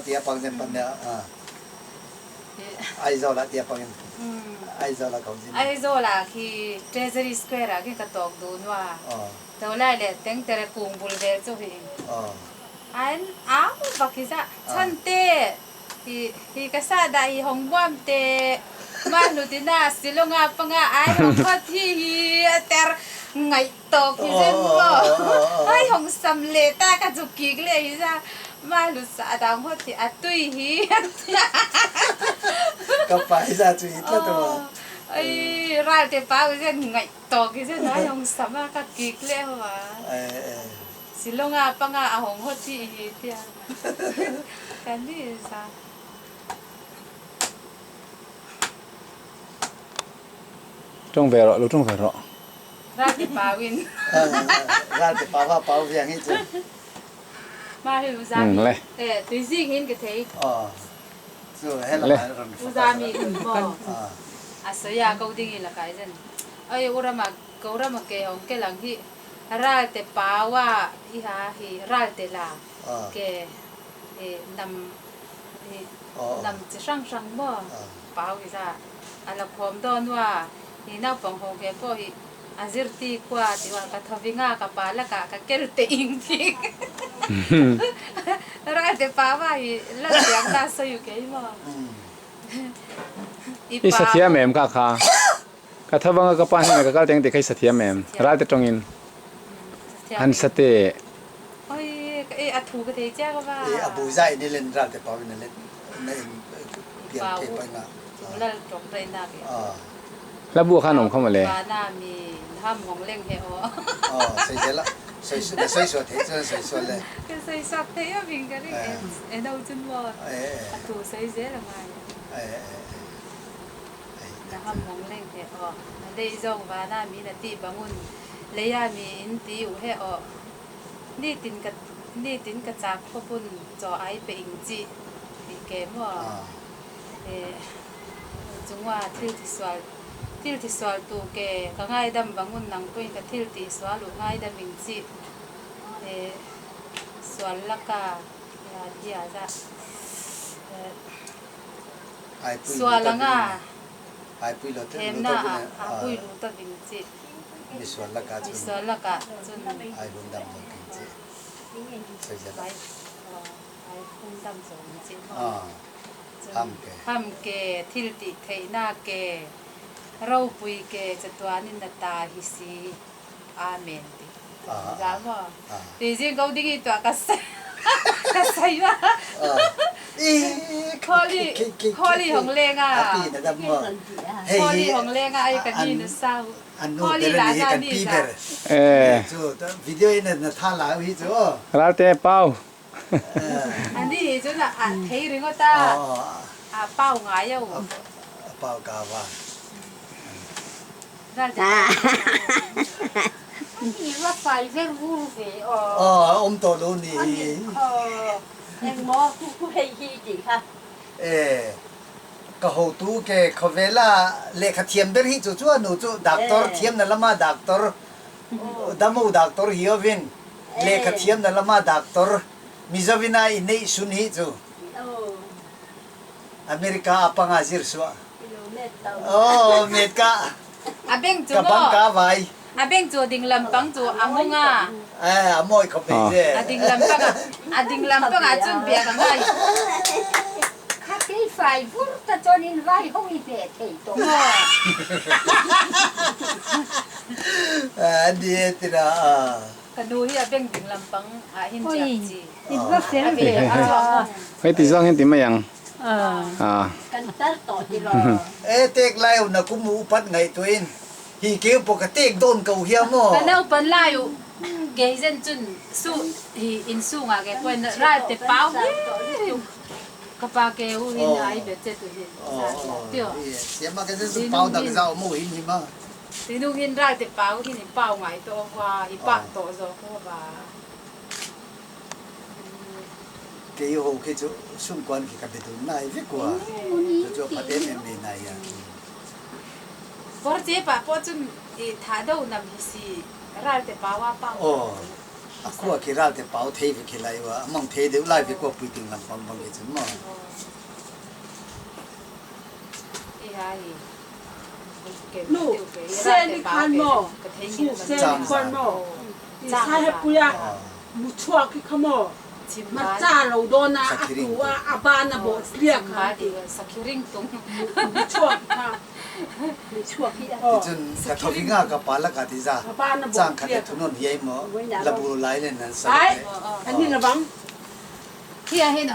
tia pang zen pan a Aizawl ah tia pang in Aizawl ah ko zin. Aizawl ah khi Treasury Square ah khin ka tawk duh nua. To lai le tengtere kung bul vel chu hi an au bak hi za chan te hi hi ka sa dah hi hong buam te ma hnu tina silonga panga ai hong khot hi hi ter ngai tawk hi zen maw ai hong sam le ta ka zu kik le hi za ma lu sa dang hot hi a tui hi. Ka pa hi za chu hi tlat ma. Ai ral te pa u zen ngai tawk hi zen ai hong sam a ka kik le wa silonga panga a hong hot hi hi tia kan ni sa. Tawng ve rawh, lo tawng ve rawh. Ral te pau in. Ral te pau a pau viang hi chu. Ma hi uzami. Eh tui zing hin ka thei. Oh. Chu he la ron. Uzami kun mo. A soya ko ding i la kai zen. Ai urama ko rama ke hong ke lang hi ral te pawa hi ha hi ral te la ke nam nam chi hrang hrang mo pau hi za a la khawm dawn wa hi naupang ho ke pawh hi a zirti khua ti wa ka thavinga ka pa lakah ka kel te ing thing ral te pa wa hi la chiang ta sawi kei maw i pa sathiam em kha kha ka thavanga ka pa hnenah ka kal teng ti kha i sathiam em ral te tawngin han sate. Oi e a thu ka thei chia ka va. E a bu zai ni len ral te pau in len na in pian the pa nga. Lal tong dai na ke. La bu khan om kha male. Pa na mi ham hong leng he o. Oh sei se la sei na sei so the chuan sei so le. Ka sei sak the a ving ka ring e no chun mo. A thu sei zel angai. Na ham hong leng he o. Na dei zong va na mi na ti bangun leia mi in ti u he o. Nitin ka nitin ka chak khawpun chaw ai pe ing chi ti ke maw e chungwa thil ti sual thil ti sual tu ke ka ngaidam bangun nang pawhin ka thil tih sual u ngaidam ing chi e sual laka ya dia za sual anga themna ah a pui lu ta ving chi. Misual lakah cun Misual lakah cun ai hundam lo king ci. Ai ai hundam zong ci. Ham ke. Ham ke thil ti theihnak ke ropui ke chatuan in na ta hi si. Amen ti. Za maw? Ti zing ko ding i tuah ka ka sai ma. Kholi kholi hong leng a. Kholi hong leng a ai ka ni na sau. Kholi la na ni sa. Eh. Video in na tha la hi chu. Ralte pau. Ani chu na a thei ringawt a, a pau ngai a u. A pau ka wa. I va fai ver vur ve aw. Aw um to lo ni. Engmaw ku hei hi ti kha. Eh ka hotu ke khawvela lehkha thiam ber hi chu chu anu chu doctor thiam na lama doctor damo doctor hi ovin lehkha thiam na lama doctor mizovina i neih sun hi chu America a panga zir suah. Oh, met ka. A beng chu Ka bang ka vai. A beng chu ding lampang chu a mung a. Eh, a mawi khop ve je. A ding lampang a, a ding lampang ah cun bia ka ngai. Kha kei fai vur ta chuan in vai ho i ve thei tawh. An di tira. Ka nu hi a beng ding lampang ah hin chiak chi. In va fel ve a. Hei ti zawng hin ti mai ang. Ah. Kan tar tawh ti lo. E tek lai u na kum u upat ngai tuin hi keu po ka tek don ko hiam maw. Ka naupan lai u kei zen cun su hi inn sung ah ke puan ral te pau hi ka pa ke u hin ai bet che tu hin tio. Siam ma ka zen su pau dak zau mo hin hi ma. Tinung hin ral te pau hin i pau ngai to wa i pa to zo ko ba. Kei ho khi chu sungkuan khi ka biadun nai vek kwa. Cu cu phat em em me nai ya. Por che pa po chun i tha do nam hi si ral te pa wa pa. Oh. A khua khi ral te pau thei ve khi lai wa amang thei deuh lai ve ko puiting lampang bang khi cun maw. Nu se ni khan maw chu se ni khuan maw ti sai he puia mu chuak khi kha maw ma cha lo dawn a a tu a a ban a bawh tliak kha mu chuak kha Ticun ka thoving ah ka pa lakah ti za cang khat le thunon hiai maw labu lai le nan sa ai ani la bang Hi ah hin.